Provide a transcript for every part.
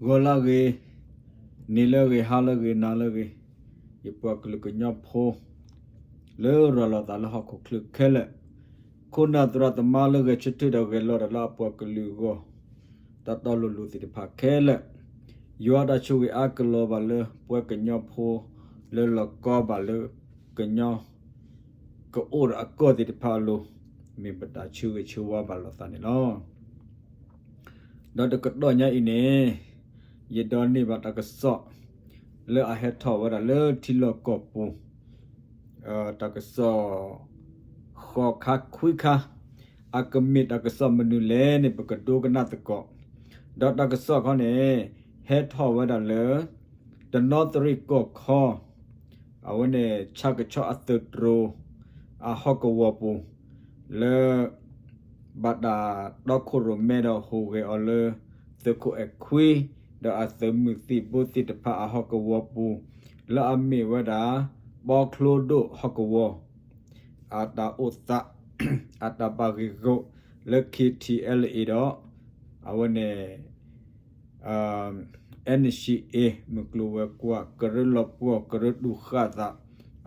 ဂီၤလၢအဂ့ၤ, နံၤလၢအဂ့ၤ, ဟါလၢအဂ့ၤ, နၤလၢအဂ့ၤ, ယပှၤကလုာ်ကညီဖိ လၢရၤလီၤသးလၢဟီၣ်ခိၣ်ချၢခဲလၢာ်, ခိၣ်နၢ်သရၣ်သမါလၢဂဲၤဆၢထၢၣ်ဒီးဂဲၤလီၤတၢ်လၢအပှၤကလုာ်အဂီၢ်, တၢ်တီလိၤလိၤသ့ၣ်တဖၣ်ခဲလၢာ်, ယွၤတၢ်ဆိၣ်ဂ့ၤအါကလီၤဘၣ်လၢပှၤကညီဖိ လၢလီၤကီဘၣ်လၢကညီ ကအိၣ်ဒီးအကီၢ်သ့ၣ်တဖၣ်အလိၤ, မ့ၢ်ပတၢ်ဆၢဂ့ၤဆၢဝါဘၣ်လိာ်သးန့ၣ်လီၤ. ဒီးတကတီၢ်ညါအံၤန့ၣ်, ယဒိးန့ၢ်ဘၣ်တၢ်ကစီၣ် လၢအဟဲထီၣ်ဝဲဒၣ်လၢထံလီၢ်ကီၢ်ပူၤ, တၢ်ကစီၣ် ဃိးခါခွံခါ, အကမ့ၢ်တၢ်ကစီၣ်မနုၤလဲၣ်န့ၣ် ပကဒိကနၣ်သကိး, ဒီးတၢ်ကစီၣ်ခီန့ၣ် ဟဲထီၣ်ဝဲဒၣ်လၢ တနီသရံၣ်ကီၢ်ခီ အဝဲန့ၣ် ဆၣ်ကဆီအသုးတြိၤ အဟီၣ်ကဝီၤပူၤ လၢ ဘၣ်တၢ်တီခိၣ်ရိၣ်မဲဒီးဟူးဂဲၤအီၤလၢ သုးခိၣ်အဲၣ်ခွံ, ဒီးအသုးမုၢ်သံၣ်ဘိသ့ၣ်တဖၣ်အဟီၣ်ကဝီၤပူၤ, လၢအမ့ၢ်ဝဲဒၣ် ပီချိဒိၣ်ဟီၣ်ကဝီၤ အတၢ်အိၣ်သး အတၢ်ဘၣ်ဂ့ၢ်ဂီၢ် လၢ KTLA ဒီး အဝဲန့ၣ် NCA မုၢ်ကျိၤဝဲၤကွာ် ကရၢလီၤပှီၢ် ကရၢတူၢ်ဃာ်သး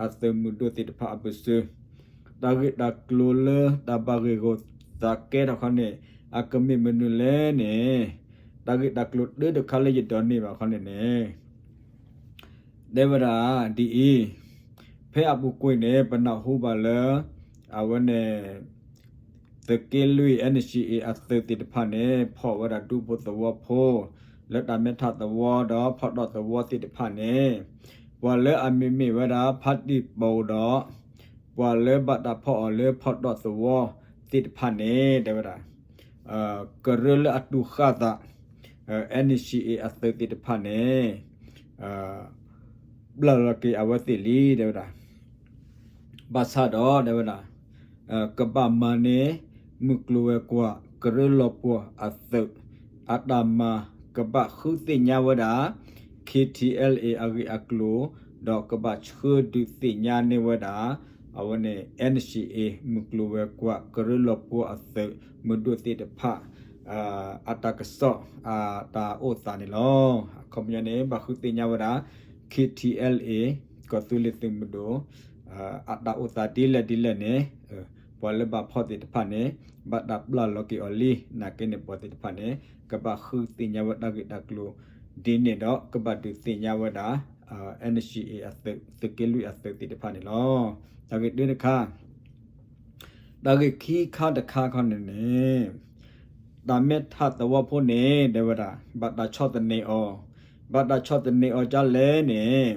အသုးမုၢ်ဒိၣ်သ့ၣ်တဖၣ်အဘၢၣ်စၢၤ, တၢ်ဂ့ၢ်တၢ်ကျိၤလၢတၢ်ဘၣ်ဂ့ၢ်ဂီၢ်သးကဲထီၣ်ခီန့ၣ် အကမ့ၢ်မနုၤလဲၣ်န့ၣ်, တၢ်ဂ့ၢ်တၢ်ကျိၤတၢတခါလၢယဒိးန့ၢ်ဘၣ်ခီန့ၣ်န့ၣ် တဲဝဲဒၣ်ဒ်အံၤ, ဖဲအပူၤကွံာ်န့ၣ် ပနၢ်ဟူဘၣ်လၢ အဝဲန့ၣ် သုးက့လွံၢ် NCA အသုးသ့ၣ်တဖၣ်န့ၣ် ဖီၣ်ဝဲဒၣ်ဒူဖိသဝီဖိ လၢတၢ်မဲထးသဝီဒီးဖီၣ်တီၣ်သဝီသ့ၣ်တဖၣ်န့ၣ်, ပှၤလၢအမ့မ့ၢ်ဝဲဒၣ်ဖါတံၢ်ပူၤဒီး ပှၤလၢဘၣ်တၢ်ဖီၣ်အီၤလၢဖီၣ်တီၣ်သဝီသ့ၣ်တဖၣ်န့ၣ် တဲဝဲဒၣ် ကရၢလၢအတူၢ်ဃာ်သး NCA အသုးသ့ၣ်တဖၣ်န့ၣ် ဘျၢလီၤက့ၤအဝဲသ့ၣ်လံ တဲဝဲဒၣ်. ဘၣ်ဆၣ်ဒီး တဲဝဲဒၣ် ကဘၣ်မၤန့ၢ် မုၢ်ကျိၤဝဲၤကွာ် ကရၢလီၤပှီၢ်အသုး အတၢ်မၤ ကဘၣ်ဃုသ့ၣ်ညါဝဲဒၣ် KTLA အဂ့ၢ်အကျိၤ ဒီးကဘၣ်ဆှၢဒုးသ့ၣ်ညါန့ၢ်ဝဲဒၣ် အဝဲန့ၣ် NCA မုၢ်ကျိၤဝဲၤကွာ် ကရၢလီၤပှီၢ်အသုး မုၢ်ဒိၣ်သ့ၣ်တဖၣ် အတၢ်ကစီၣ် အတၢ်အိၣ်သးန့ၣ်လီၤ. အခီပညီန့ၣ် ဘၣ်ဃုသ့ၣ်ညါဝဲဒၣ် KTLA ကီၢ်သူလ့ၤသုးမုၢ်ဒိၣ် အတၢ်အိၣ်သးဒ်လဲၣ်ဒ်လဲၣ်န့ၣ် ပှၤလၢဘၣ်ဖီၣ်သ့ၣ်တဖၣ်န့ၣ် ဘၣ်တၢ်ပျၢ်လီၤက့ၤအီၤလံ နာ်က့န့ၣ် ပှၤသ့ၣ်တဖၣ်န့ၣ် ကဘၣ်ဃုသ့ၣ်ညါဝဲတၢ်ဂ့ၢ်တၢ်ကျိၤဒ်န့ၣ်ဒီး ကဘၣ်ဒုးသ့ၣ်ညါဝဲဒၣ် NCA အသုး သုးက့လွံၢ်အသုးသ့ၣ်တဖၣ်န့ၣ်လီၤ. တၢ်ဂ့ၢ်တၢတခါ တၢ်ဂ့ၢ်ခံခါတခါခီန့ၣ်န့ၣ် တၢ်မဲထးသဝီဖိန့ၣ် တဲဝဲဒၣ် ဘၣ်တၢ်ဆီၣ်သနံးအီၤ, ဘၣ်တၢ်ဆီၣ်သနံးအီၤဒ်လဲၣ်န့ၣ်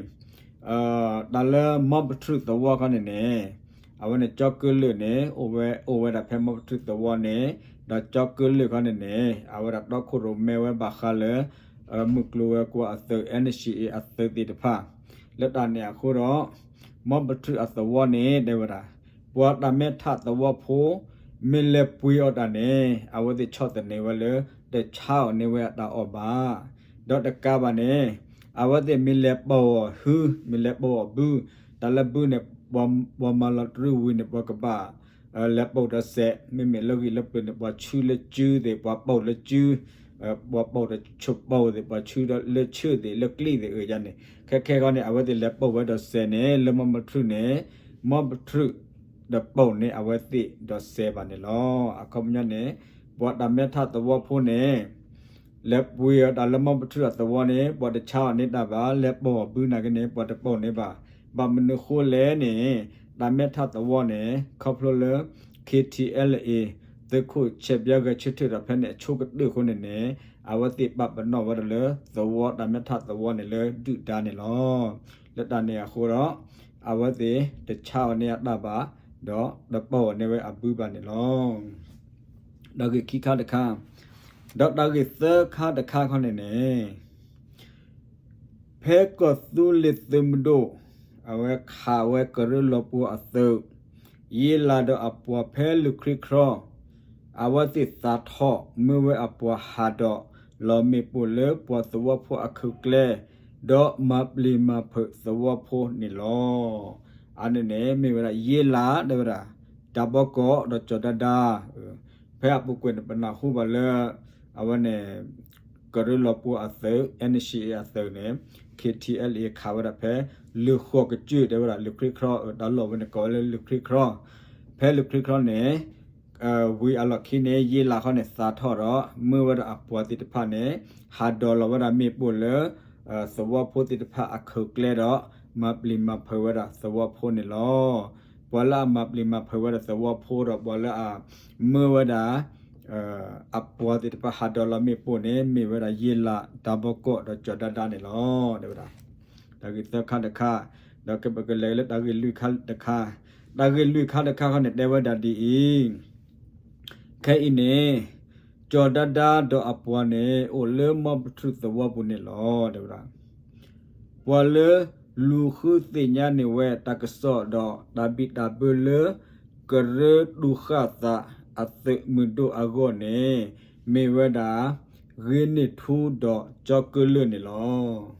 တၢ်လၢမီပထြူးသဝီခီန့ၣ်န့ၣ် အဝဲန့ၣ်ကၠီကၢလၢာ်န့ၣ် အိၣ်ဝဲဒၣ်ဖဲမီပထြူးသဝီန့ၣ် ဒီးကၠီကၢလၢာ်ခီန့ၣ်န့ၣ် အဝဲဒၣ်တီခိၣ်ရိၣ်မဲဝဲဘၣ်ဃးလၢ မုၢ်ကျိၤဝဲၤကွာ်အသုး NCA အသုးသ့ၣ်တဖၣ် လၢတၢ်န့ၣ်အဃိဒီး မီပထြူးအသဝီန့ၣ် တဲဝဲဒၣ် ပှၤတၢ်မဲထးသဝီဖိ မ့ၢ်လဲၤပှ့ၤအီၤတၢ်န့ၣ် အဝဲသ့ၣ်ဆီၣ်သနံးဝဲလၢ တဆါအီၤန့ၢ်ဝဲအတၢ်အီၣ်ဘၣ်. ဒီးတကးဘၣ်န့ၣ် အဝဲသ့ၣ်မ့ၢ်လဲၤပိာ်အီၤဟု မ့ၢ်လဲၤပိာ်အီၤဘု တၢ်လၢဘုန့ၣ် ပှၤမၤလီၤတရံးဝံၤန့ၣ် ပှၤကဘၣ် လဲၤပိာ်ဒီးစဲး မ့မ့ၢ်လၢဂံၢ်လၢပျၢၤန့ၣ် ပှၤဆူလၢစုသ့ၣ် ပှၤပိာ်လၢစု ပှၤပိာ်ဒီးဆိပိာ်သ့ၣ် ပှၤဆူဒီးလၢဆၢသ့ၣ် လၢကျံသ့ၣ်အၢယါန့ၣ် ခဲခဲခီန့ၣ် အဝဲသ့ၣ်လဲၤပိာ်ဝဲဒီးစဲးန့ၣ် လၢမီပထြူးန့ၣ် မီပထြူး တပိာ်န့ၢ်အဝဲသ့ၣ်ဒီးစဲးဘၣ်န့ၣ်လီၤ. အခီပညီန့ၣ် ပှၤတၢ်မဲထးသဝီဖိန့ၣ် လဲၤပှ့ၤအီၤတၢ်လၢမီပထြူးအသဝီန့ၣ် ပှၤတဆါအီၤန့ၢ်တၢ်ဘၣ် လဲၤပိာ်အီၤဘုနာ်က့န့ၣ် ပှၤတပိာ်န့ၢ်ဘၣ်. ဘၣ်မနုၤဃိလဲၣ်န့ၣ် တၢ်မဲထးသဝီန့ၣ် ခီဖျိလၢ KTLA သုးခိၣ်ဆဲးဘျါဂဲၤဆၢထၢၣ်ဒီးဖဲန့ၣ်အဆိကတၢၢ်အဃိန့ၣ်န့ၣ် အဝဲသ့ၣ်ပာ်ပနီၣ်ဝဲဒၣ်လၢသဝီတၢ်မဲထးသဝီန့ၣ်လၢဒုၣ်ဒါန့ၣ်လီၤ. လၢတၢ်န့ၣ်အဃိဒီး အဝဲသ့ၣ်တဆါအီၤန့ၢ်အတၢ်ဘၣ် ဒီးတပိာ်အီၤန့ၢ်ဝဲအဘုဘၣ်န့ၣ်လီၤ. တၢ်ဂ့ၢ်ခံခါတခါ ဒီးတၢ်ဂ့ၢ်သၢခါတခါခီန့ၣ်န့ၣ် ဖဲကီၢ်သူလ့ၤသုးမုၢ်ဒိၣ် အဝဲခးဝဲကရၢလီၤပှီၢ်အသုး ယ့လးဒီးအပှၤဖဲလၢခရံာ်ချီ အဝဲသ့ၣ်သးထီၣ်မၢဝဲအပှၤဟးဒီး လီၤမ့ၣ်ပိၢ်လၢပှၤသဝီဖိအခုးကျဲ ဒီးမၤပျံၤမၤဖုးသဝီဖိန့ၣ်လီၤ. အန့ၣ်န့ၣ် မ့ၢ်ဝဲဒၣ်ယ့လး တဲဝဲဒၣ် တၢ်ဘီကီးဒီးကၠီၤဒါဒါ ဖဲအပူၤကွံာ်န့ၣ် ပနၢ်ဟူဘၣ်လၢ အဝဲန့ၣ် ကရၢလီၤပှီၢ်အသုး NCA အသုးန့ၣ် KTLA ခးဝဲဒၣ်ဖဲ လုၢ်ဃီၣ်ကစၢၢ် တဲဝဲဒၣ် လုၢ်ခရံခီ တၢ်လီၢ်ဝဲန့ၣ် ကိးဝဲလၢလုၢ်ခရံခီ, ဖဲလုၢ်ခရံခီန့ၣ် ဝံၤအလီၢ်ခံန့ၣ် ယ့လးခီန့ၣ် သးထီၣ်ဒီး မၢဝဲဒၣ်အပှၤသ့ၣ်တဖၣ်န့ၣ် ဟးဒိးလီၤဝဲဒၣ်မ့ၣ်ပိၢ်လၢ သဝီဖိသ့ၣ်တဖၣ်အခိၣ်ကျဲဒီး မၤပျံၤမၤဖုးဝဲဒၣ်သဝီဖိန့ၣ်လီၤ. ပှၤလၢအမၤပျံၤမၤဖုးဝဲဒၣ်သဝီဖိဒီး ပှၤလၢအမၢဝဲဒၣ် အပှၤသ့ၣ်တဖၣ်ဟးဒိးလီၤမ့ၣ်ပိၢ်န့ၣ် မ့ၢ်ဝဲဒၣ်ယ့လး တၢ်ဘီကီၢ်ဒီးကၠီၤဒါဒါန့ၣ်လီၤ တဲဝဲဒၣ်. တၢ်ဂ့ၢ်သၢခါတခါ, ဒီးပကလဲၤလၢတၢ်ဂ့ၢ်လွံၢ်ခါတခါ, တၢ်ဂ့ၢ်လွံၢ်ခါတခါခီန့ၣ် တဲဝဲဒၣ်ဒ်အံၤ, ခဲအံၤန့ၣ် ကၠီၤဒါဒါဒီးအပှၤန့ၣ် အိၣ်လၢမီပထြူးသဝီပူၤန့ၣ်လီၤ တဲဝဲဒၣ်. ပှၤလၢလူၤဃုသ့ၣ်ညါန့ၢ်ဝဲတၢ်ကစီၣ်ဒီးတၢ်ဘံၣ်တၢ်ဘၢလၢ ကရၢတူၢ်ဃၣ်သးအသုးမုၢ်ဒိၣ်အဂီၢ်န့ၣ် မ့ၢ်ဝဲဒၣ် ဂ့ၤန့ၢ်ထူဒီးကၠီကၢလၢၢ်န့ၣ်လီၤ.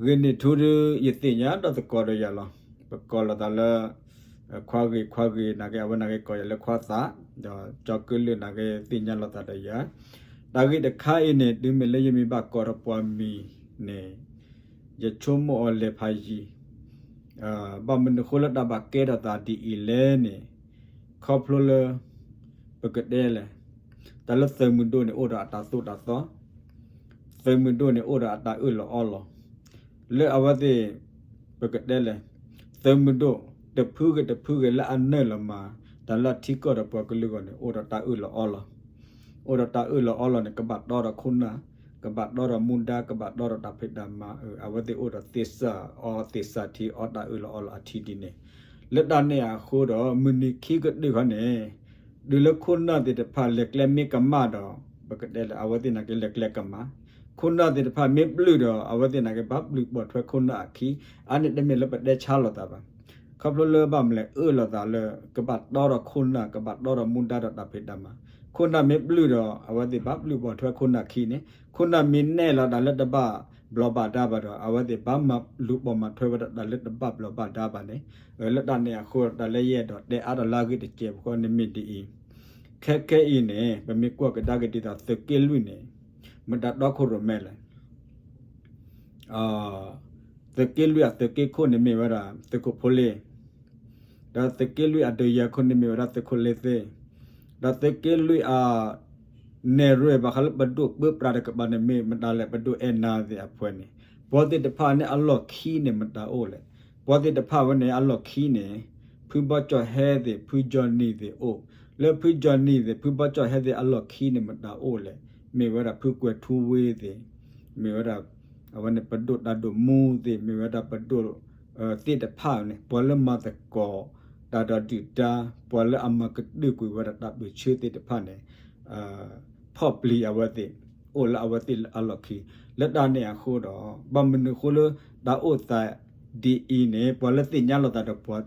ဂ့ၤန့ၢ်ထူဒီး ယသ့ၣ်ညါဒီးသကိးဒီးယၤလီၤ. ပကိးလိာ်သးလၢ ခွါဂ့ၤ ခွါဂ့ၤ နာ်က့ အဝဲနာ်က့ကိးယၤလၢခွါသး, ဒီးကၠီကၢလၢၢ်နာ်က့သ့ၣ်ညါလိာ်သးဒီးယၤ. တၢ်ဂ့ၢ်တခါအံၤန့ၣ် တုၤမ့ၢ်လၢယမ့ၢ်ဘၣ်ကိးထီၣ်ပှၤမံၤန့ၣ် ယဆိကမိၣ်အီၤလဲၤဖးယံၤ ဘၣ်မနုၤဃိလၢတၢ်ဘၣ်ကဲထီၣ်သးဒ်အံၤလဲၣ်န့ၣ်, ခီဖျိလၢ ပကတဲလဲၣ်, တၢ်လၢသုးမုၢ်ဒိၣ်န့ၣ် အိၣ်ဒီးအတၢ်သိၣ်တၢ်သီ, သုးမုၢ်ဒိၣ်န့ၣ် အိၣ်ဒီးအတၢ်အၢၣ်လီၤအီလီၤ, လၢအဝဲသ့ၣ် ပကတဲလဲၣ်, သုးမုၢ်ဒိၣ် တဖုဂ့ၤတဖုဂ့ၤလၢအနုာ်လီၤမၤ တၢ်လၢအထံကီၢ်ဒီးပှၤကလုာ်အဂီၢ်န့ၣ် အိၣ်ဒီးတၢ်အၢၣ်လီၤအီလီၤ အိၣ်ဒီးတၢ်အၢၣ်လီၤအီလီၤန့ၣ် ကဘၣ်တီဒီးခိၣ်နၢ်, ကဘၣ်တီဒီးမူဒါ, ကဘၣ်တီဒီးတၢ်ဖံးတၢ်မၤ, အဝဲသ့ၣ်အိၣ်ဒီးသ့ၣ်စၢ်အီသ့ၣ်စၢ်ထံ အီတၢ်အၢၣ်လီၤအီလီၤအထံဒ်န့ၣ်, လၢတၢ်န့ၣ်အဃိဒီး မုၢ်နံၤခံကတၢၢ်ခီန့ၣ် တုၤလၢခိၣ်နၢ်သ့ၣ်တဖၣ်လဲၤကျဲမ့ၢ်ကမၣ်ဒီး ပကတဲလဲၣ် အဝဲသ့ၣ်နာ်က့လဲၤကျဲကမၣ်, ခိၣ်နၢ်သ့ၣ်တဖၣ်မ့ၢ်ဘျုးဒီး အဝဲသ့ၣ်နာ်က့ဘၣ်ဘျုးပိာ်ထွဲခိၣ်နၢ်အခံ, အါန့ၣ်တမ့ၢ်လၢပတဲဆါလိာ်သးဘၣ်. ခီဖျိလၢဘၣ်မနုၤလဲၣ် အၢၣ်လီၤသးလၢ ကဘၣ်တီဒီးခိၣ်နၢ် ကဘၣ်တီဒီးမူဒါဒီးတၢ်ဖံးတၢ်မၤ, ခိၣ်နၢ်မ့ၢ်ဘျုးဒီး အဝဲသ့ၣ်ဘၣ်ဘျုးပိာ်ထွဲခိၣ်နၢ်ခံန့ၣ်, ခိၣ်နၢ်မ့ၢ်နဲၣ်လီၤတၢ်လၢတဘၣ်ဘျီးဘၣ်ဒါဘၣ်ဒီး အဝဲသ့ၣ်ဘၣ်မၤလူၤပိာ်မၤထွဲဝဲဒၣ်တၢ်လၢတဘၣ်ဘျီးဘၣ်ဒါဘၣ်န့ၣ်, လၢတၢ်န့ၣ်အဃိ တၢ်လၢယအဲၣ်ဒိးတဲအါထီၣ်လၢအဂ့ၢ်တစဲးဖိဃီန့ၣ်မ့ၢ်ဒ်အံၤ, ခဲခဲအံၤန့ၣ် ပမ့ၢ်ကွၢ်ကဒါက့ၤဒ်သိးသုးက့လွံၢ်န့ၣ် မတၤတီခိၣ်ရိၣ်မဲလဲၣ် သုးက့လွံၢ်အသုးက့ခိၣ်န့ၣ်မ့ၢ်ဝဲဒၣ် သုးခိၣ်ဖိလ့ၣ်, ဒီးသုးက့လွံၢ်အဒုးယၤခိၣ်န့ၣ်မ့ၢ်ဝဲဒၣ်သုးခိၣ်လ့သ့, ဒီးသုးက့လွံၢ်အ နဲၣ်ရွဲၣ်ဘၣ်ဃးလၢပဒိၣ်ပၢပြးတကပၤန့ၣ်မ့ၢ်မတၤလဲၣ် ပဒိၣ်အဲၣ်နၤသ့ၣ်အဖုန့ၣ်, ပှၤသ့ၣ်တဖၣ်န့ၣ်အလီၢ်ခံန့ၣ် မတၤအိၣ်လဲၣ်. ပှၤသ့ၣ်တဖၣ်ဝဲန့ၣ် အလီၢ်ခံန့ၣ် ဖုဘီကၠီၣ်ဟဲသ့ၣ် ဖုကၠီၣ်နံၣ်သ့ၣ်အိၣ်, လၢဖုကၠီၣ်နံၣ်သ့ၣ် ဖုဘီကၠီၣ်ဟဲသ့ၣ်အလီၢ်ခံန့ၣ် မတၤအိၣ်လဲၣ်. မ့ၢ်ဝဲဒၣ်ဖုကွဲၤထူဝ့သ့ၣ်, မ့ၢ်ဝဲဒၣ် အဝဲန့ၣ်ပဒိၣ်တၢ်ဒိၣ်မူသ့ၣ် မ့ၢ်ဝဲဒၣ်ပဒိၣ် သ့ၣ်တဖၣ်န့ၣ် ပှၤလၢမၤသကိးတၢ်ဒီးဒုၣ်ဒါ ပှၤလၢအမၤကတၢၢ်ကွံာ်ဝဲဒၣ်တၢ်ဘျုးဆၢသ့ၣ်တဖၣ်န့ၣ် ဖီၣ်ပျံၤအဝဲသ့ၣ် အိၣ်လၢအဝဲသ့ၣ်အလီၢ်ခံ. လၢတၢ်န့ၣ်အဃိဒီး ဘၣ်မနုၤအဃိလၢတၢ်အိၣ်သးဒ်အံၤန့ၣ် ပှၤလၢသ့ၣ်ညါလိာ်သးဒီးပှၤ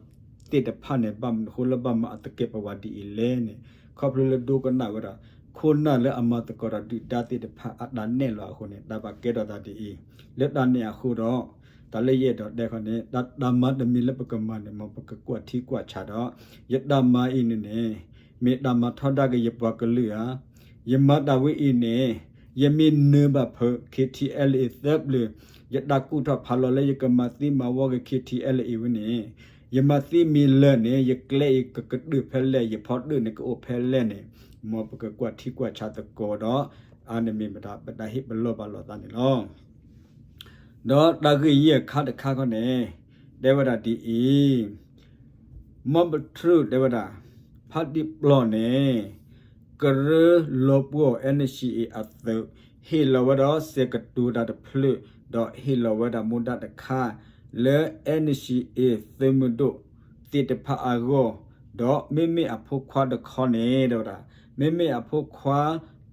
သ့ၣ်တဖၣ်န့ၣ် ဘၣ်မနုၤအဃိလၢဘၣ်မၤအသကဲးပဝးဒ်အံၤလဲၣ်န့ၣ် ခီဖျိလၢဒိကနၣ်ဝဲဒၣ် ခိၣ်နၢ်လၢအမၤသကိးဒီးဒုၣ်ဒါသ့ၣ်တဖၣ်အတၢ်နဲၣ်လီၤအဃိန့ၣ် တၢ်ဘၣ်ကဲထီၣ်သးဒ်အံၤ. လၢတၢ်န့ၣ်အဃိဒီး တၢ်လၢယအဲၣ်ဒိးတဲခီန့ၣ် တၢ်မၤတမံၤလၢပကမၤန့ၣ် မ်ပကကွၢ်ထံကွၢ်ဆးဒီး ယတၢ်မၤအံၤန့ၣ်န့ၣ် မ့ၢ်တၢ်မၤထီဒါက့ၤယပှၤကလုာ်ဧါ. ယမၤတၢ်ဝဲအံၤန့ၣ် ယမ့ၢ်နၢၤဘၣ်ဖုး KTLA သၢပျၢၤ, ယတၢ်ကူၣ်ထီၣ်ဖးလီၤလၢယကမၤသံမၤဝီက့ၤ KTLA အံၤဝဲန့ၣ် ယမၤသံမံၤလၢာ်န့ၣ် ယကျဲအံၤကကတၢၢ်ဖဲလဲၣ် ယဖီတၢၣ်န့ၣ်ကအိၣ်ဖဲလဲၣ်န့ၣ် မ်ပကကွၢ်ထံကွၢ်ဆးသကိးဒီး အါန့ၣ်မ့ၢ်မတၤ ပတၢ်ဟ့ၣ်ပလီၢ်ဘၣ်လိာ်သးန့ၣ်လီၤ. ဒီးတၢ်ဂ့ၢ်ယဲၢ်ခါတခါခီန့ၣ် တဲဝဲဒၣ်ဒ်အံၤ, မီပထြူၢ်တဲဝဲဒၣ် ဖါတံၢ်ပျီန့ၣ် ကရၢလီၤပှီၢ် NCA အသုး ဟ့ၣ်လီၤဝဲဒၣ်စဲးကတိၤတၢ်တဖျၢၣ် ဒီးဟ့ၣ်လီၤဝဲဒၣ်မူဒါတခါ လၢ NCA သုးမုၢ်ဒိၣ်သ့ၣ်တဖၣ်အဂီၢ်, ဒီးမ့မ့ၢ်အဖိခွါတခီန့ၣ် တဲဝဲဒၣ် မ့မ့ၢ်အဖိခွါ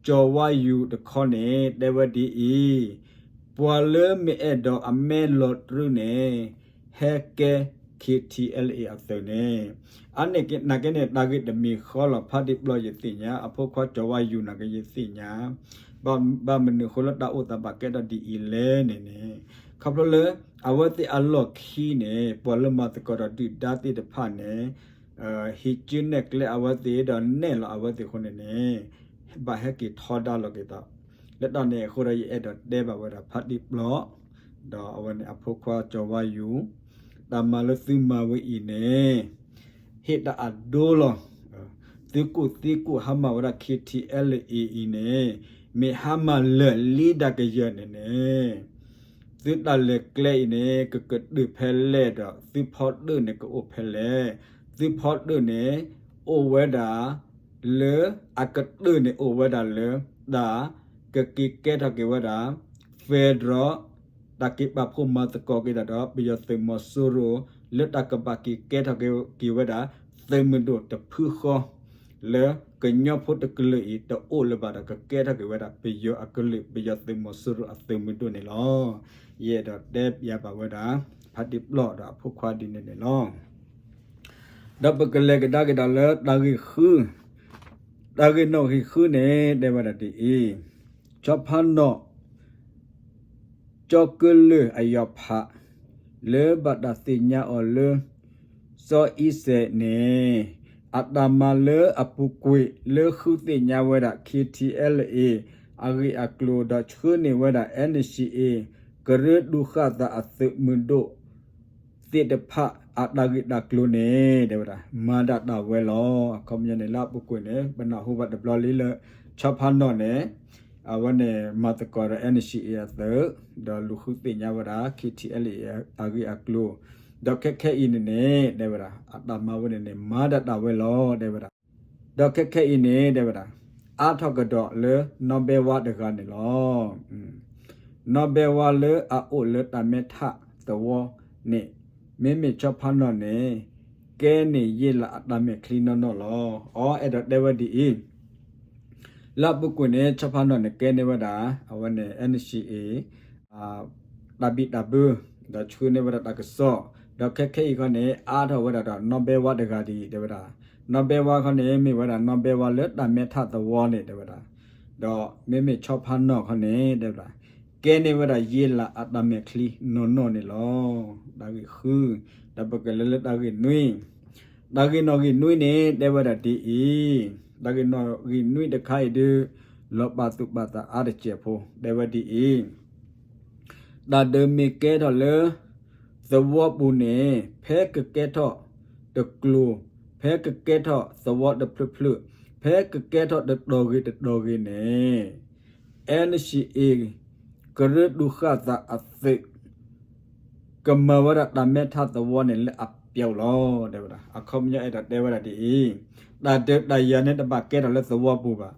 ကၠီၤဝါယူၤတခီန့ၣ် တဲဝဲဒ်အံၤ, ပှၤလၢမ့ၢ်အဲၣ်ဒိးအမဲလီၤတြူၢ်န့ၣ် ဟဲကဲ KTLA အသုးန့ၣ် အါန့ၣ်နာ်က့န့ၣ် တၢ်ဂ့ၢ်တမံၤဃီလီၤ ဖါတံၢ်ပျီယသ့ၣ်ညါ အဖိခွါကၠီၤဝါယူၤနာ်က့ယသ့ၣ်ညါ ဘၣ်မနုၤဃိလၢတၢ်အိၣ်သးဘၣ်ကဲထီၣ်ဒ်အံၤလဲၣ်န့ၣ်န့ၣ် ခီဖျိလၢ အဝဲသ့ၣ်အလီၢ်ခံန့ၣ် ပှၤလၢမၤသကိးဒီးဒုၣ်ဒါသ့ၣ်တဖၣ်န့ၣ် ဟံးစုနဲၣ်ကျဲအဝဲသ့ၣ်ဒီးနဲၣ်လီၤအဝဲသ့ၣ်အဃိန့ၣ်န့ၣ် ဘၣ်ဟဲက့ၤထီဒါလိာ်က့ၤသး လၢတၢ်န့ၣ်အဃိဒီး ယအဲၣ်ဒိးတဲဘၣ်ဝဲဒၣ်ဖါတံၢ်ပျီၢ် ဒီးအဝဲန့ၣ်အဖိခွါကၠီၤဝါယူၤ, တၢ်မၤလၢသုမၤဝဲအံၤန့ၣ် ဟ့ၣ်တၢ်အဒိလီၤ. သုကူၣ်သ့ကူၣ်ဟါမၢ်ဝဲဒၣ် KTLA အံၤန့ၣ် မ့ၢ်ဟါမၢ်လၢာ်လံဒၣ်ကယၢၢ်န့ၣ်န့ၣ် သုတၢ်လဲၤကျဲအံၤန့ၣ် ကကတၢၢ်ဖဲလဲၣ်ဒီး သုဖီတၢၣ်န့ၣ်ကအိၣ်ဖဲလဲၣ်. သုဖီတၢၣ်န့ၣ် အိၣ်ဝဲဒၣ် လၢအကတၢၢ်န့ၣ်အိၣ်ဝဲဒၣ်လၢ တၢ်ကက့ၤကဲထီၣ်က့ၤဝဲဒၣ် federal တၢ်က့ၤပာ်ဖှိၣ်မၤသကိးက့ၤတၢ်ဒီး ပယီၤသုးမီၤစိရိၤ လၢတၢ်ကဘၣ်က့ၤကဲထီၣ်က့ၤဝဲဒၣ် သုးမုၢ်ဒိၣ်တဖုဃီ လၢကညီဖိတကလုာ်အံၤ တအိၣ်လၢၤဘၣ်ဒီး ကကဲထီၣ်က့ၤဝဲဒၣ် ပယီၤအကလုာ် ပယီၤသုးမီၤစိရိၤအသုးမုၢ်ဒိၣ်န့ၣ်လီၤ. ယအဲၣ်ဒိးတဲပျးဘၣ်ဝဲဒၣ် ဖါတံၢ်ပျီၢ်ဒီးအဖိခွါဒ်န့ၣ်န့ၣ်လီၤ. ဒီးပကလဲၤကဒါက့ၤဒီးလၢတၢ်ဂ့ၢ်ဃု, တၢ်ဂ့ၢ်နီၣ်ဂံၢ်ဃုန့ၣ် တဲဝဲဒၣ်ဒ်အံၤ, ဆီဖါနီၣ် ကၠီကလုာ်အယီၤဖး လၢဘၣ်တၢ်သ့ၣ်ညါအီၤလၢ စီၤအံၤစဲးန့ၣ် အတၢ်မၤလၢအပူၤကွံာ်လၢဃုသ့ၣ်ညါဝဲဒၣ် KTLA အဂ့ၢ်အကျိၤ ဒီးဆှၢန့ၢ်ဝဲဒၣ် NCA ကရၢဒူၣ်ဃာ်သးအသုးမုၢ်ဒိၣ် သ့ၣ်တဖၣ်အတၢ်ဂ့ၢ်တၢ်ကျိၤန့ၣ် တဲဝဲဒၣ် မၤဒၣ်တၢ်ဝဲလီၤ. အခီပညီန့ၣ် လၢအပူၤကွံာ်န့ၣ် ပနၢ်ဟူဘၣ်တဘျီလံလၢ ဆီဖါနီၣ်န့ၣ် အဝဲန့ၣ် မၤသကိးဒီး NCA အသုး ဒီးလူၤဃုသ့ၣ်ညါဝဲဒၣ် KTLA အဂ့ၢ်အကျိၤ ဒီးခဲခဲအံၤန့ၣ်န့ၣ် တဲဝဲဒၣ် အတၢ်မၤဝဲန့ၣ်န့ၣ် မၤဒၣ်တၢ်ဝဲလီၤ တဲဝဲဒၣ်. ဒီးခဲခဲအံၤန့ၣ် တဲဝဲဒၣ် အါထီၣ်ကဒီးလၢနီၢ်ဘဲဝါတဂၤန့ၣ်လီၤ. နီၢ်ဘဲဝါလၢအအိၣ်လၢတၢ်မဲထးသဝီန့ၣ် မ့မ့ၢ်ဆီဖါနီၣ်န့ၣ် ကဲန့ၢ်ယ့လးအတၢ်မဲာ်ချံနီၢ်နီၢ်လီၤ. အီ အဲၣ်ဒိးတဲဝဲဒ်အံၤ, လၢအပူၤကွံာ်န့ၣ် ဆီဖါနီၣ်န့ၣ် ကဲန့ၢ်ဝဲဒၣ် အဝဲန့ၣ် NCA တၢ်ဘံၣ်တၢ်ဘၢ ဒီးဆှၢန့ၢ်ဝဲဒၣ်တၢ်ကစီၣ်, ဒီးခဲခဲအံၤခီန့ၣ် အါထီၣ်ဝဲဒၣ်ဒီးနီၢ်ဘဲဝါတဂၤဒ်အံၤ တဲဝဲဒၣ်. နီၢ်ဘဲဝါခီန့ၣ် မ့ၢ်ဝဲဒၣ်နီၢ်ဘဲဝါလၢတၢ်မဲထးသဝီန့ၣ် တဲဝဲဒၣ်. ဒီးမ့မ့ၢ်ဆီဖါနီၣ်ခီန့ၣ် တဲဝဲဒၣ် ကဲန့ၢ်ဝဲဒၣ်ယ့လးအတၢ်မဲာ်ချံနီၢ်နီၢ်န့ၣ်လီၤ. တၢ်ဂ့ၢ်ဃု, ဒီးပကလဲၤလၢတၢ်ဂ့ၢ်နွံ, တၢ်ဂ့ၢ်နီၣ်ဂံၢ်နွံန့ၣ် တဲဝဲဒၣ်ဒ်အံၤ, တၢ်ဂ့ၢ်နီၣ်ဂံၢ်နွံတခါအံၤဒုး လီၤပာ်သူၣ်ပာ်သးအါတစဲးဖိ တဲဝဲဒ်အံၤ, တၢ်ဒုးမ့ၢ်ကဲထီၣ်လၢ သဝီပူၤန့ၣ် ဖဲကကဲထီၣ်တကျိၤ, ဖဲကကဲထီၣ်သဝီတဖျၢၣ်ဖျၢၣ်, ဖဲကကဲထီၣ်တတီၤဂ့ၤတတီၤဂ့ၤန့ၣ် NCA ကရၢဒူၣ်ဃာ်သးအသုး ကမၤဝဲဒၣ်တၢ်မဲထးသဝီန့ၣ်လၢအပျီလီၤ တဲဝဲဒၣ်. အခီပညီအဲၣ်ဒိးတဲဝဲဒၣ်ဒ်အံၤ, တၢ်ဒုးတၢ်ယၤန့ၣ်တဘၣ်ကဲထီၣ်လၢသဝီပူၤဘၣ်.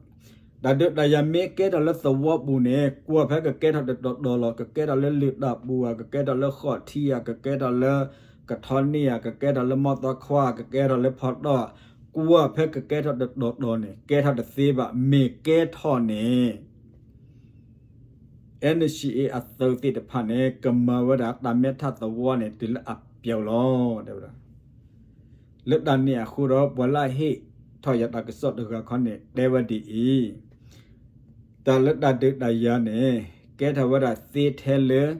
တၢ်ဒုးတၢ်ယၤမ့ၢ်ကဲထီၣ်လၢသဝီပူၤန့ၣ် ကွၢ်ဖဲကကဲထီၣ်တတီၤတီၤလီၤ. ကကဲထီၣ်လၢလုၢ်တၢ်ပူၤဧါ, ကကဲထီၣ်လၢဃိးထံဧါ, ကကဲထီၣ်လၢကထီနံၣ်ဧါ, ကကဲထီၣ်လၢမီသီခွါ, ကကဲထီၣ်လၢဖီတီၣ်, ကွၢ်ဖဲကကဲထီၣ်တတီၤတီၤန့ၣ် ကဲထီၣ်တသ့ဘၣ်. မ့ၢ်ကဲထီၣ်န့ၣ် NCA အသုးသ့ၣ်တဖၣ်န့ၣ် ကမၤဝဲဒၣ်တၢ်မဲထးသဝီန့ၣ် တုၤလၢအပျီလီၤ တဲဝဲဒၣ်. လၢတၢ်န့ၣ်အဃိဒီး ပှၤလၢအဟ့ၣ်ထီၣ်ယၤတၢ်ကစီၣ်တဂၤခီန့ၣ် တဲဝဲဒ်အံၤ, တၢ်လၢတၢ်ဒုးတၢ်ယၤန့ၣ် ကဲထီၣ်ဝဲဒၣ်သ့ထဲလၢ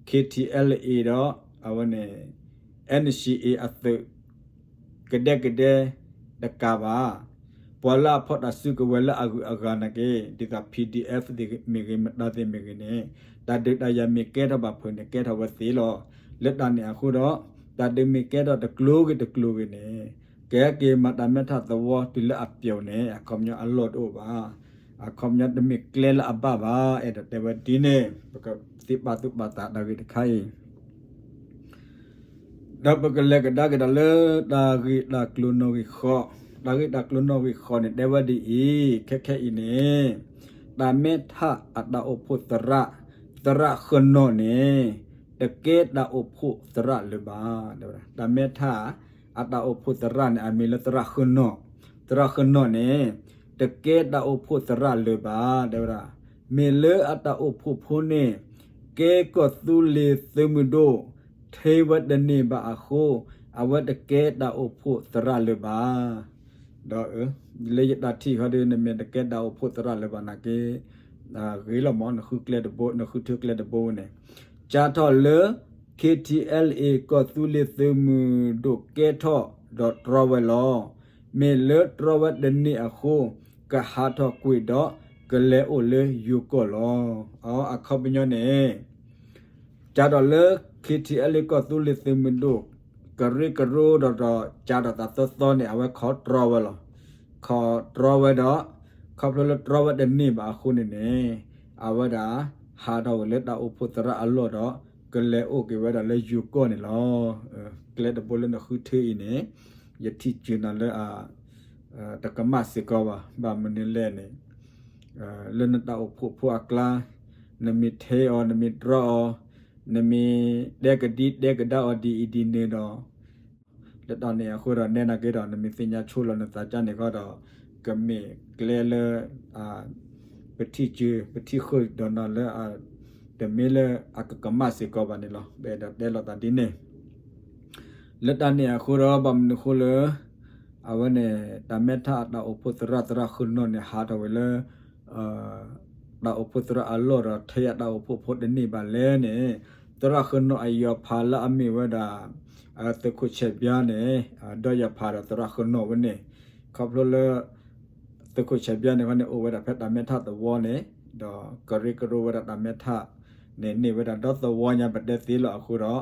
KTLA ဒီး အဝဲန့ၣ် NCA အသုး ကဒဲကဒဲတကးဘၣ်. ပှၤလၢအဖီၣ်တၢ်စုကဝဲၤလၢအဂုၤအဂၤနာ်က့ ဒ်သိး PDF သ့ၣ်မ့ၢ်ဂ့ၤ မတၤသ့ၣ်မ့ၢ်ဂ့ၤန့ၣ် တၢ်ဒုးတၢ်ယၤမ့ၢ်ကဲထီၣ်ဘၣ်ဖုးန့ၣ် ကဲထီၣ်ဝဲသ့လီၤ. လၢတၢ်န့ၣ်အဃိဒီး တၢ်ဒုးမ့ၢ်ကဲထီၣ်တကျိၤဂ့ၤတကျိၤဂ့ၤန့ၣ် ကဟဲက့ၤမၤတၢ်မဲထးသဝီတုၤလၢအပျီန့ၣ် အခီပညီအလီၢ်တအိၣ်ဘၣ်. အခီပညီတမ့ၢ်ကျဲလၢအဘၣ်ဘၣ်. အဲၣ်ဒိးတဲဝဲဒ်န့ၣ် ပကသ့ပာ်သူၣ်ပာ်သးတၢ်ဂ့ၢ်တခါအံၤ ဒီးပကလဲၤကဒါက့ၤဒီးလၢတၢ်ဂ့ၢ်တၢ်ကျိၤနီၣ်ဂံၢ်ဃိး, တၢ်ဂ့ၢ်တၢ်ကျိၤနီၣ်ဂံၢ်ဃိးန့ၣ် တဲဝဲဒ်အံၤ, ခဲခဲအံၤန့ၣ် တၢ်မဲထးအတၢ်အိၣ်ဖှိၣ်သရၣ်, သရၣ်ဃၢနီၣ်န့ၣ် တကဲတၢ်အိၣ်ဖှိၣ်သရၣ်လၢၤဘၣ်. တၢ်မဲထးအတၢ်အိၣ်ဖှိၣ်သရၣ်န့ၣ် အမံၤလၢသရၣ်ဃၢနီၣ်, သရၣ်ဃၢနီၣ်န့ၣ် တကဲတၢ်အိၣ်ဖှိၣ်သရၣ်လၢၤဘၣ် တဲဝဲဒၣ်. မ့ၢ်လၢအတၢ်အိၣ်ဖှိၣ်ဖိန့ၣ် ကဲကီၢ်သူလ့ၤသုးမုၢ်ဒိၣ် ထဲဝဲတန့ၢ်ဘၣ်အဃိ အဝဲတကဲတၢ်အိၣ်ဖှိၣ်သရၣ်လၢၤဘၣ်. ဒီးလၢယတၢ်ထံၣ်ဃီဒီး နမ့ၢ်တကဲတၢ်အိၣ်ဖှိၣ်သရၣ်လၢၤဘၣ်နာ်က့ ဂ့ၤလီၤမး နဃုကျဲတဘိ နဃုထၢကျဲတဘိန့ၣ် ကၢ်ထီၣ်လၢ KTLA ကီၢ်သူလ့ၤသုးမုၢ်ဒိၣ်ကဲထီၣ်ဒီးတြီဝဲလီၤ. မ့ၢ်လၢတြီဝဲတန့ၢ်အဃိ ကဟးထီၣ်ကွံာ်ဒီး ကလဲၤအိၣ်လၢယိၤကီၢ်လီၤ. အခီပညီန့ၣ် ကးထီၣ်လၢ ခ့ထံအဲလ့ ကီၢ်သူလ့ၤသုးမုၢ်ဒိၣ် ကရၢကရိဒီး ကးထီၣ်သးသီသီန့ၣ် အဝဲခိးတြီဝဲလီၤ. ခိးတြီဝဲဒီး ခီဖျိလၢတြီဝဲတန့ၢ်ဘၣ်အဃိန့ၣ်န့ၣ် အဝဲဒၣ်ဟးထီၣ်ဝဲလၢတၢ်အိၣ်ဖှိၣ်သရၣ်အလီၢ်ဒီး ကလဲၤအိၣ်က့ၤဝဲဒၣ်လၢယိၤကီၢ်န့ၣ်လီၤ. ကျဲတဘိလၢနဃုထၢအံၤန့ၣ် ယထံၣ်စၢၤနၤလၢ တကမၣ်စ့ၢ်ကီးဘၣ်. ဘၣ်မနုၤလဲၣ်န့ၣ် လၢနတၢ်အိၣ်ဖှိၣ်ဖိအကျါ နမ့ၢ်ထဲအီၤ နမ့ၢ်တြီအီၤ နမ့ၢ်တဲကဒံတဲကဒါအီၤဒ်အံၤဒ်န့ၣ်ဒီး လၢတၢ်န့ၣ်အဃိဒီး နဲနာ်က့ဒီး နမ့ၢ်သ့ၣ်ညါဆိလီၤနသးကါန့ၣ်ဃီဒီး ကမ့ၢ်ကျဲလၢ ပထံၣ်စၢၤ ပထံၣ်ဃုာ်ဒီးနၤလၢ တမ့ၢ်လၢအကကမၣ်စ့ၢ်ကီးဘၣ်န့ၣ်လီၤ. ပအဲၣ်ဒိးတဲလိာ်သးဒ်န့ၣ် လၢတၢ်န့ၣ်အဃိဒီး ဘၣ်မနုၤအဃိလၢ အဝဲန့ၣ် တၢ်မဲထးအတၢ်အိၣ်ဖှိၣ်သရၣ် သရၣ်ဃုာ်နီၣ်န့ၣ် ဟးထီၣ်ဝဲလၢ တၢ်အိၣ်ဖှိၣ်သရၣ်အလီၢ်ဒီး ထဲအတၢ်အိၣ်ဖှိၣ်ဖိတန့ၢ်ဘၣ်လဲၣ်န့ၣ် သရၣ်ဃုာ်နီၣ်အယီၤဖးလၢအမ့ၢ်ဝဲဒၣ် သုးခိၣ်ဆဲးဘျါန့ၣ် ဒီးယီၤဖးဒီးသရၣ်ဃုာ်နီၣ်ဝဲန့ၣ် ခီဖျိလၢ သုးခိၣ်ဆဲးဘျါန့ၣ်ခီန့ၣ် အိၣ်ဝဲဒၣ်ဖဲတၢ်မဲထးသဝီန့ၣ် ဒီးကရၢကရိဝဲဒၣ်တၢ်မဲထးန့ၣ် န့ၢ်ဝဲဒၣ်ဒီသဝီညါပတဲသ့လီၤအဃိဒီး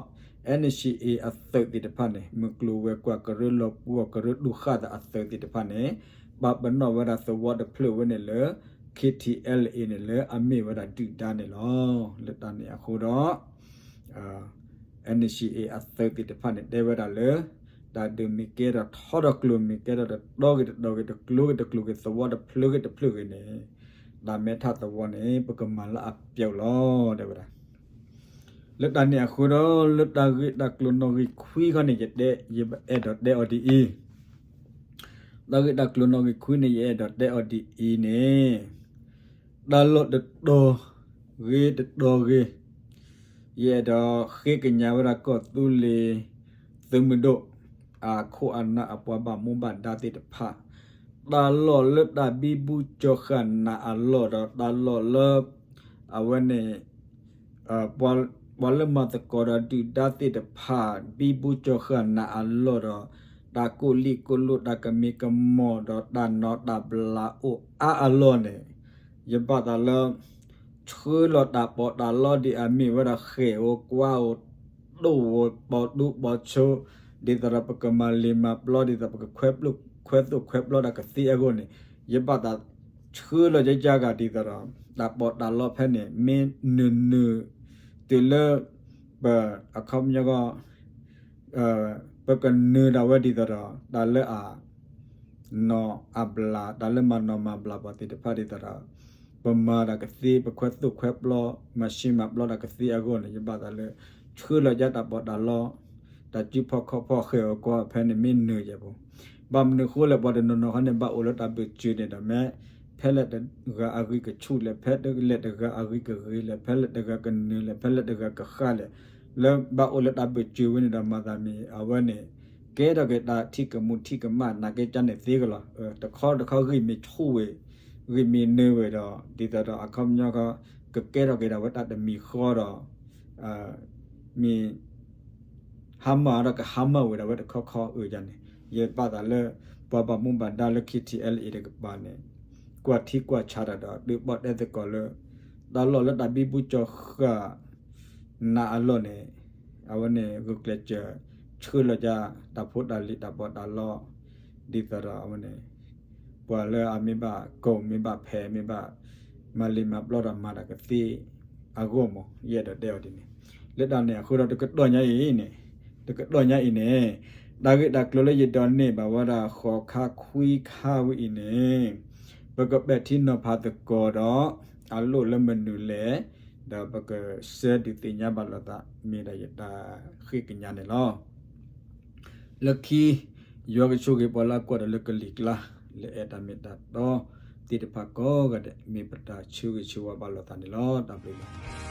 NCA အသုးသ့ၣ်တဖၣ်န့ၣ် မုၢ်ကျိၤဝဲၤကွာ် ကရၢလီၤပှီၢ် ကရၢတူၢ်ဃာ်သးအသုးသ့ၣ်တဖၣ်န့ၣ် ပာ်ပနီၣ်ဝဲဒၣ်သဝီတဖျၢၣ်ဝဲန့ၣ်လၢ ခ့ထံအဲလ်အ့န့ၣ် လၢအမ့ၢ်ဝဲဒၣ်ဒုၣ်ဒါန့ၣ်လီၤ. လၢတၢ်န့ၣ်အဃိဒီး NCA အသုးသ့ၣ်တဖၣ်န့ၣ် တဲဝဲဒၣ်လၢ တၢ်ဒုးမ့ၢ်ကဲထီၣ်ထီထီၣ်ကျိၤ မ့ၢ်ကဲထီၣ်တတီၤဂ့ၤတတီၤဂ့ၤ တကျိၤဂ့ၤတကျိၤဂ့ၤ သဝီတဖျၢၣ်ဂ့ၤတဖျၢၣ်ဂ့ၤန့ၣ် တၢ်မဲထးသဝီန့ၣ် ပကမၤလၢအပျီလီၤ တဲဝဲဒၣ်. လၢတၢ်န့ၣ်အဃိဒီး လၢတၢ်ဂ့ၢ်တၢ်ကျိၤနီၣ်ဂံၢ်ခွံခီန့ၣ် ယတဲ ယအဲၣ်ဒိးတဲအီၤဒ်အံၤ တၢ်ဂ့ၢ်တၢ်ကျိၤနီၣ်ဂံၢ်ခွံန့ၣ် ယအဲၣ်ဒိးတဲအီၤဒ်အံၤန့ၣ် တၢ်လီၢ်တတီၤဂ့ၤတတီၤဂ့ၤ ယအဲၣ်ဒိးဃ့ကညးဝဲဒၣ်ကီၢ်သူလ့ၤသုးမုၢ်ဒိၣ် အခိၣ်အနၢ်အပှၤဘၣ်မူဘၣ်ဒါသ့ၣ်တဖၣ် တၢ်လီၢ်လၢတၢ်ဘံဘူကၠီၤဃာ်နးအလီၢ်ဒီး တၢ်လီၢ်လၢ အဝဲန့ၣ် ပှၤလၢမၤသကိးဒီးဒုၣ်ဒါသ့ၣ်တဖၣ် ဘံဘူကၠီၤဃာ်နးအလီၢ်ဒီး တၢ်ကိၣ်လံၣ်ကိၣ်လိၣ် တၢ်ကမံကမီၤဒီး တၢ်နီၢ်တၢ်ဘျးအိၣ်အါအလီၢ်န့ၣ် ယဘၣ်သးလၢ ဆှၢလီၤတၢ်ပီးတၢ်လီဒ်အမ့ၢ်ဝဲဒၣ် ဃဲၣ်ဧိၤကွါဧိၤ ဒိၣ်ဧိၤ ပိာ်ဒူပိာ်ဆိ ဒ်သိးဒီး ပကမၤလ့ၤမၤပျီ ဒ်သိးပကခွဲးသိၣ်ခွဲးပျီတၢ်ကသ့အဂီၢ်န့ၣ် ယဘၣ်သးဆှၢလီၤယကါဂၤ ဒ်သိးဒီး တၢ်ပီးတၢ်လီဖဲန့ၣ် မ့ၢ်နုာ်နုာ် တုၤလၢ ပ အခီပညီ ပကနုာ်ဒၣ်ဝဲဒ်သိးဒီး တၢ်လၢအ နီၢ်အဘျး တၢ်လၢမၤနီၢ်မၤဘျးပှၤသ့ၣ်တဖၣ် ဒ်သိးဒီး ပမၤတၢ်ကသ့ ပခွဲးသိၣ်ခွဲးပျီ မၤဆံမၤပျီတၢ်ကသ့အဂီၢ်န့ၣ် ယဘၣ်သးလၢ ဆှၢလီၤယတၢ်ပီးတၢ်လီ တၢ်စုဖီၣ်ခီၣ်ဖီၣ် ဃဲၣ်ဧိၤကွါဧိၤဖဲန့ၣ် မ့ၢ်နုာ်ယဲၢ်ပူၤ ဘၣ်မနုၤဃိလဲၣ် ပှၤတနီၤနီၤခီန့ၣ် ဘၣ်အိၣ်လၢတၢ်ဘၢၣ်စၢၤန့ၣ်ဒီး မ့ၢ်ဖဲလဲၣ်တဂၤအဂံၢ်ကဆူၣ်လဲၣ် ဖဲလဲၣ်တဂၤအဂံၢ်ကဂ့ၤလဲၣ် ဖဲလဲၣ်တဂၤကနုာ်လဲၣ် ဖဲလဲၣ်တဂၤကဃၣ်လဲၣ် လၢဘၣ်အိၣ်လၢတၢ်ဘၢၣ်စၢၤဝဲန့ၣ်ဒီး မၤသးမ့ၢ်အဝဲန့ၣ် ကဲထီၣ်က့ၤတၢ်ထံၣ်ကမူၣ်ထံၣ်ကမၣ် နာ်က့ကါန့ၣ်သ့ကလီၤ. တခီတခီဂံၢ်မ့ၢ်ဆူၣ်ဝဲ ဂံၢ်မ့ၢ်နုာ်ဝဲဒီး ဒ်သိးဒီးအခီပညီခီ ကကဲထီၣ်က့ၤဒၣ်ဝဲတၢ်တမံၤဃီဒီး မ့ၢ် ဟါမၢ်ဒီးကဟါမၢ်ဝဲဒၣ်ဝဲတခီခီအၢယၤန့ၣ် ယဘၣ်သးလၢ ပှၤဘၣ်မူဘၣ်ဒါလၢ ခ့ထံအဲလ်အ့ တကပၤန့ၣ် ကွၢ်ထံကွၢ်ဆးတၢ်ဒီး ဒုးဘၣ်တဲသကိးလၢ တၢ်လီၢ်လၢတၢ်ဘံဘူကၠီၤဃာ် နးအလီၢ်န့ၣ် အဝဲန့ၣ် ဂုာ်ကျဲးစၢး ဆှၢလီၤယတၢ်ဖိတၢ်လံၤတၢ်ပီးတၢ်လီ ဒ်သိးဒီးအဝဲန့ၣ် ပှၤလၢအမ့ၢ်ဘၣ်ကိၢ်မ့ၢ်ဘၣ်ဖဲး မ့ၢ်ဘၣ်မၤလ့ၤမၤပျီဒီးမၤတၢ်ကသ့အဂီၢ်မး ယအဲၣ်ဒိးတဲအီၤဒ်န့ၣ် လၢတၢ်န့ၣ်အဃိဒီး တကတီၢ်ညါအံၤန့ၣ် တကတီၢ်ညါအံၤန့ၣ် တၢ်ဂ့ၢ်တၢ်ကျိၤလၢယဒိးန့ၢ်ဘၣ်ဝဲဒၣ် ဃိးခါခွံခါဝဲအံၤန့ၣ် ပကပဲာ်ထံနီၤဖးသကိးဒီး အလိၣ်လၢမနုၤလဲၣ် ဒီးပကစဲဒုးသ့ၣ်ညါဘၣ်လိာ်သး မ့ၢ်ဒၣ်ယတၢ်ဃ့ကညးန့ၣ်လီၤ. လၢခံ ယွၤကဆိၣ်ဂ့ၤပှၤလၢအကွၢ်တၢ်လၢကလံၤကျါ လၢအဲၣ်တၢ်မ့ၢ်တၢ်တီသ့ၣ်တဖၣ်ကိးဂၤဒဲး မ့ၢ်ပတၢ်ဆၢဂ့ၤဆၢဝါဘၣ်လိာ်သးန့ၣ်လီၤ. တၢ်ဘျုးလီၤ.